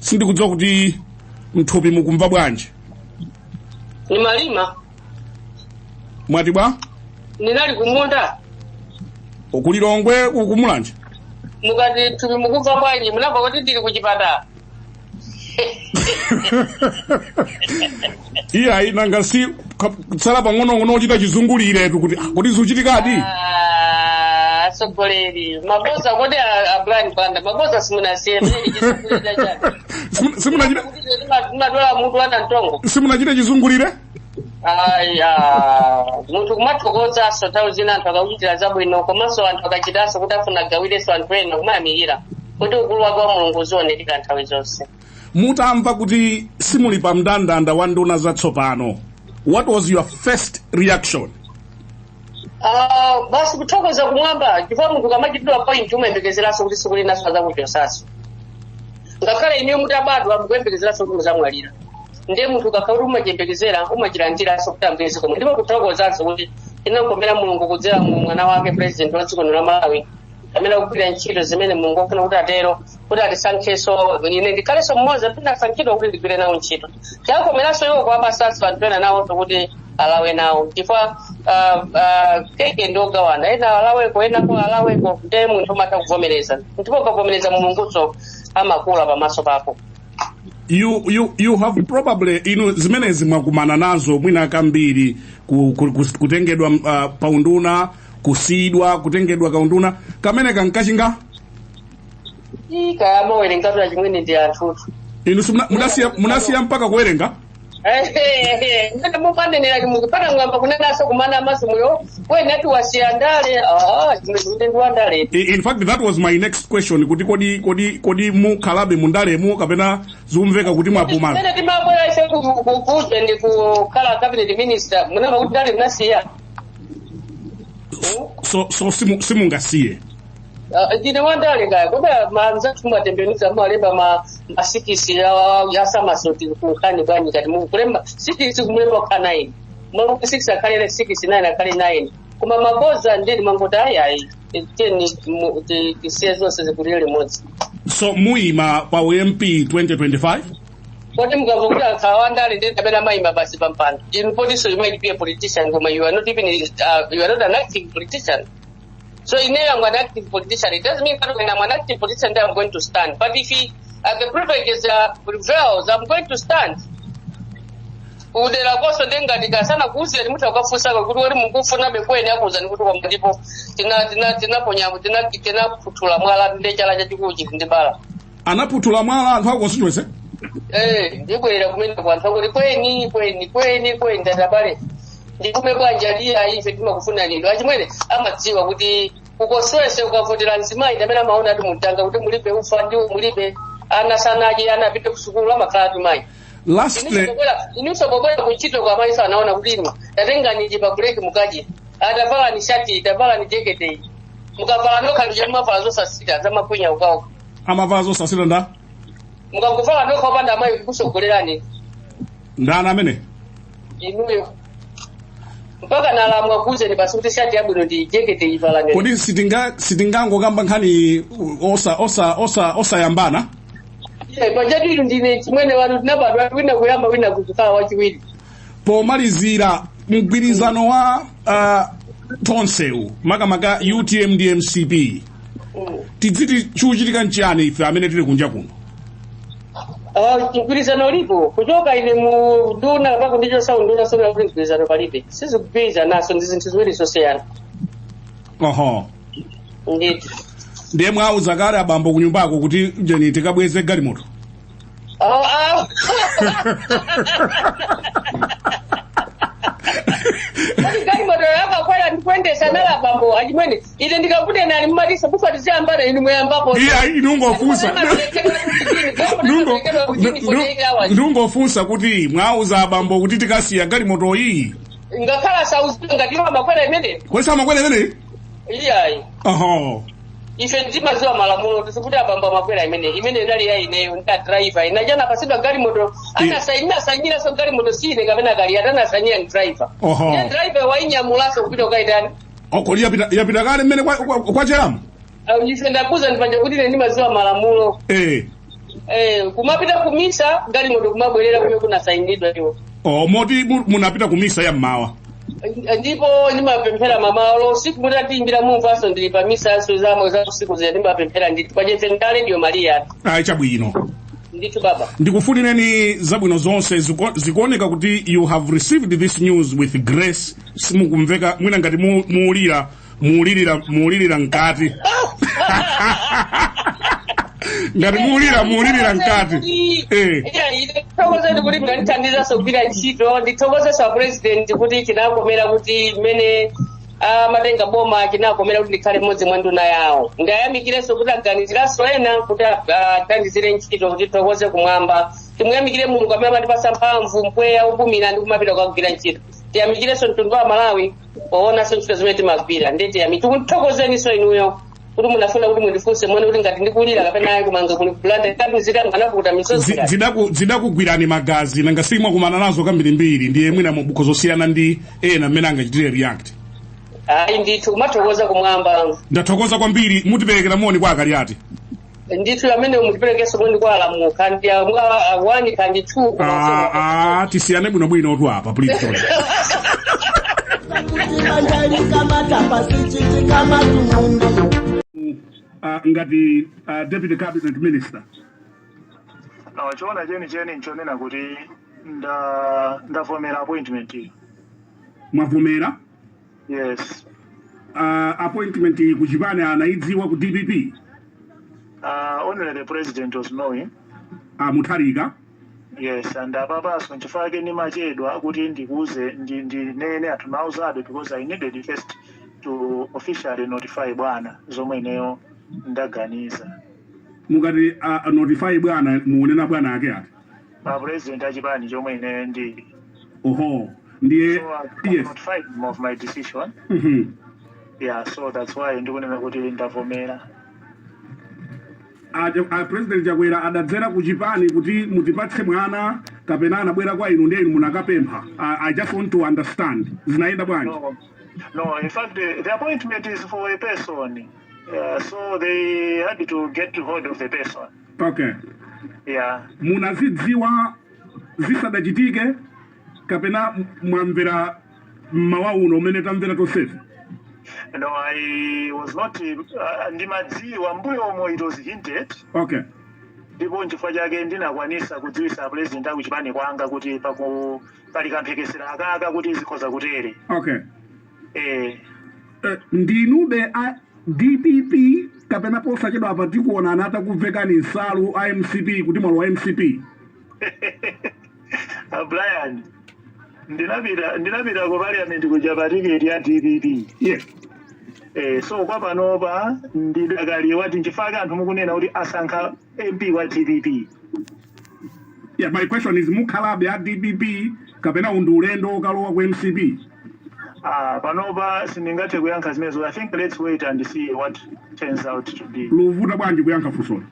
Sindikudziwa kuti mthupi mukumva bwanji. Nimalima. Mwati bwa? Ninali kumunda. Ku Lilongwe, ku Mulanje. Mukati thupi mukumva bwanji, munamva kuti ndili kuchipatala. Iyayi, nanga si kutsala pang'onong'ono ochita chizunguliretu kuti kodi zikuchitikadi? Ah, atsogoleri maboza kodi a Brian Banda maboza simunasiye mene chizungulire chani. Simunachita Timadwala mutu wana mtongo. Simunachita chizungulire? Aya, munthu kumathokozanso nthawi zina anthu akakuchitira zabwino, komanso anthu akachitanso kuti afuna agawirenso anthu ena, kumayamikira kuti ukulu wake wa Mulungu uzionekera nthawi zonse. Mutamva kuti simuli pa mndandanda wa nduna zatsopano, what was your first reaction? Ah, basi kuthokoza kumwamba, chifukwa munthu ukamachitidwa appoint umayembekezeranso kuti tsiku linanso adzakuchotsanso. Ngakhale inuyo mutabadwa mukuyembekezeranso kuti muzamwalira, ndiye munthu ukakhala kuti umachiyembekezera umachilandiranso kuti Ambuye zikomo. Ndipo kuthokozanso kuti inankomera Mulungu kudzera mu mwana wake president wa dziko lino la Malawi, amene akugwira ntchito zimene Mulungu akufuna kuti atero, kuti atisankhenso ine ndikhalenso mmodzi amene asankhidwa kuti ndigwire nawo ntchito. Chakomeranso iwo kuwapasanso anthu ena nawonso kuti alawe nawo, chifukwa keke ndi ogawana, ena alaweko enako alaweko, ndiye munthu umatha kuvomereza, ndipo ukavomereza Mulungunso amakula pamaso pako. You have probably, inu zimenezi mwakumana nazo mwina kambiri, kutengedwa paunduna, kusiyidwa, kutengedwa kaunduna kamene kankachinga. Kaya amawerengatu achimwene ndi anthutu. Inu munasiya mpaka kuwerenga? Mmene mupanenera chimukupata mwamba kunenaso kumana amaso muyo Kweni ati wasiya ndale. Ah, chimwe chikuti ndi wandale. In fact, that was my next question, kuti kodi mukhalabe mundalemu kapena zikumveka kuti mwapuma? Mmene timabwera ife kuja ndi kukhala cabinet minister, munamva kuti ndale ndinasiya. So, simungasiye? Ah, ndine wandale kaya kodi anzathu mumatembenuza mumalemba ma six ya somersault kunkhani bwanji kati mukulemba six kumulemba kukhala 9 mwakuti 6 akhale 6 9 akhale 9, koma maboza ndeni mwangoti ayi ayi, tiyeni tisiye zonse zikulire limodzi. So muyima pa MP 2025? Kodi mukamva kuti akhala wandale ndi kapena mayima basi pampando inu, potinso you might be a politician, koma you are not even you are not an active politician. So ineyo I'm an active politician. It doesn't mean that when I'm an active politician then I'm going to stand, but if the privileges prevails, I'm going to stand. Kudera koso ndengati kasana kuuzeni mutha kukafunsako kuti woti mukufunabe Kweni, akuuzani kuti koma ndipo tinaponya tinaphuthula mwala ndi chala chachikulu chili ndi bala. Anaphuthula mwala anthu ako constituency? Eh, ndibwerera kumene ku anthu akuti Kweni, Kweni, Kweni, Kweni, ndati abale ndikume bwanji, ali ayi ife timakufuna lero. Achimwene amadziwa kuti kukoswese ukavotera mzimayi amene amaona ati mutanga kuti mulibe ufa ndiwo mulibe ana sanadye ana apite kusukulu amakhala ati mayi. Lastly, Inunso pobwera kuntchito kwa mayiso anaona kuti inu tatengani ichi pa break mukadye, atavala ni shati, atavala ni jekete iyi, mukavala nokha ndija mumavala zosasita zamakwinya ukaoka. Amavala zosasita nda? Mukangovala nokha opanda amayi kukusogolerani. Ndani amene? Inuyo mpaka nalamwa kuuzeni basi kuti shati yabwino ndi jekete ivalani. Kodi sitingangokamba nkhani osayambana? Pajatu inu ndine chimwene wanu, tinabadwa wina kuyamba wina kukhala wachiwiri. Pomalizira, mgwirizano wa tonsewu, makamaka UTM ndi MCP, tidziti chikuchitika nchiyani ife amene tili kunja kuno? Ah, mgwirizano ulipo kuchoka ine mu nduna pako ndichosa unduna sona kuti mgwirizano palibe, sizikugwirizanaso, ndi zinthu ziwiri zosiyana. Ndithu. Ndiye mwauza kale abambo kunyumbako kuti jeni tikabweze galimoto? Oh, ah. Kodi galimoto yakakwera ndikuendesa nala abambo achimwene, ine ndikakunenani mumatisa bufa tiziyambana inu muyambapo. Iya, ndingofunsa. Ndingofunsa kuti mwauza abambo kuti tikasiya galimoto iyi? Ngakhala sauzidwe ngati iwo amakwera imene. Kodi samakwera imeneyi? Iyayi. Ife timaziwa malamulo, tisikuti abambo amakwera imene, imene inali ya ineyo nda driver inachana pasidwa galimoto anasainira sainira so galimoto sine kapena kali atanasainira ni driver. Ndiye driver wainyamulaso kupita ukaitani. Kodi yapita kale mmene kwacheramo? Ife ndakuza ndipanja kuti ine ndimaziwa malamulo. Kumapita kumisa, galimoto kumabwerera kumene kunasayinidwa iwo. Oh, moti munapita kumisa ya mmawa? Ndipo ndimapemphera mamawa. Usiku mutatiimbira mumvanso ndili pa misaso zamo za usiku zija, ndimapemphera ndithu pachete nda Radio Maria. Ayi, chabwino. Ndithu, baba. Ndikufunireni zabwino zonse. Zikuoneka kuti you have received this news with grace. Simukumveka mwina ngati muulira, muulirira mkati, ngati muulira, muulirira mkati. Ndithokozeni kuti mnandithandizanso kugwira ntchito. Ndithokozenso a President kuti chinakomera kuti mmene amatenga boma chinakomera kuti ndikhale mmodzi mwa nduna yawo. Ndayamikirenso kuti aganiziranso ena kuti athandizire ntchito, kuti tithokoze kumwamba, timuyamikire Mulungu amene amatipasa mphamvu, mpweya upumira ndi kumapita kukagwira ntchito. Tiyamikirenso mtundu wa Malawi poonanso ntchito zimene timagwira. Ndiye tikuthokozeninso inuyo kuti munafuna kuti mundifunse muone kuti ngati ndikulira kapena ayi, kumanga kuli kulanda katuzika nganapukuta misozi. Zidakugwirani magazi, nanga simwakumana nazo kambirimbiri, ndiye mwina mubukho zosiyana ndi ena mmene angachitire react. Ayi ndithu, kumathokoza kumwamba. Ndathokoza kwambiri. Mutiperekera moni kwa Akaliati. Ndithu, amene mutiperekenso moni kwa alamu kandi one kandi two. Ah, ah, tisiyane bwinobwino tu apa, please don't. Banjalikamata pasichitika matumumbi. Ngati deputy cabinet minister. No, choona cheni cheni nchonena kuti ndavomera appointment iyi. Mwavomera? Yes. Appointment iyi kuchipani anaidziwa ku DPP? Only the President was knowing. Mutharika? Yes, and apapaso nchifukwa chake ndimachedwa kuti ndikuuze, ndinene anthu nauzabe, because I needed first to officially notify bwana zomwe ineyo ndaganiza. Mukati notify bwana, muunena bwana ake ati? Pa President achipani chomwe ineyo ndili. Oho, ndiye So I notified him of my decision. Yeah, so that's why ndikunena kuti ndavomera. A President Chakwera adadzera ku chipani kuti mutipatse mwana, kapena anabwera kwa inu ndiye inu munakapempha? I just want to understand zinayenda bwanji. No, in fact, the appointment is for a person. So they had to get hold of the person. Yeah. Munazidziwa zisadachitike, kapena mwamvera mmawa uno umene tamvera tonsefe? No, I was not. Ndimadziwa mbuyo omwe, it was hinted. Ndipo nchifukwa chake ndinakwanisa kudziwisa President akuchipani kwanga kuti pali kamphekesera akaka kuti zikhoza kutere. Ndinube a DPP, kapena posachedwa apa tikuonana atakuvekani nsalu a MCP kuti mwalo wa MCP? Brian, ndinapita ku Parliament kuja pa tiketi ya DPP. So kwa panopa ndidakali wati, nchifukwa anthu mukunena kuti asankha MP wa DPP. Yeah, my question is, mukhalabe a DPP kapena undi ulendo okalowa ku MCP? Ah, panopa sindingathe kuyankha zimenezo. I think let's wait and see what turns out to be. Luvuta bwanji kuyankha funsoli?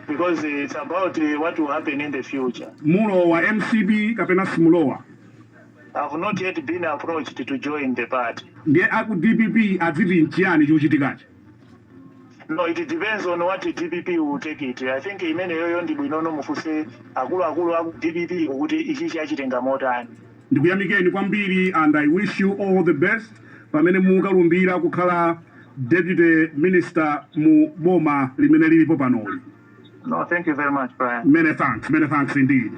Because it's about what will happen in the future. Mulowa MCP kapena simulowa? I've not yet been approached to join the party. Ndiye aku DPP adziti nchiyani chikuchitikachi? No, it depends on what DPP will take it. I think imeneyoyo ndi bwinono mufunse akuluakulu aku DPP kuti ichi achitenga motani. Ndikuyamikeni kwambiri and I wish you all the best pamene mukalumbira kukhala deputy minister mu boma limene lilipo panoli. No, thank you very much, Brian. Many thanks, many thanks indeed.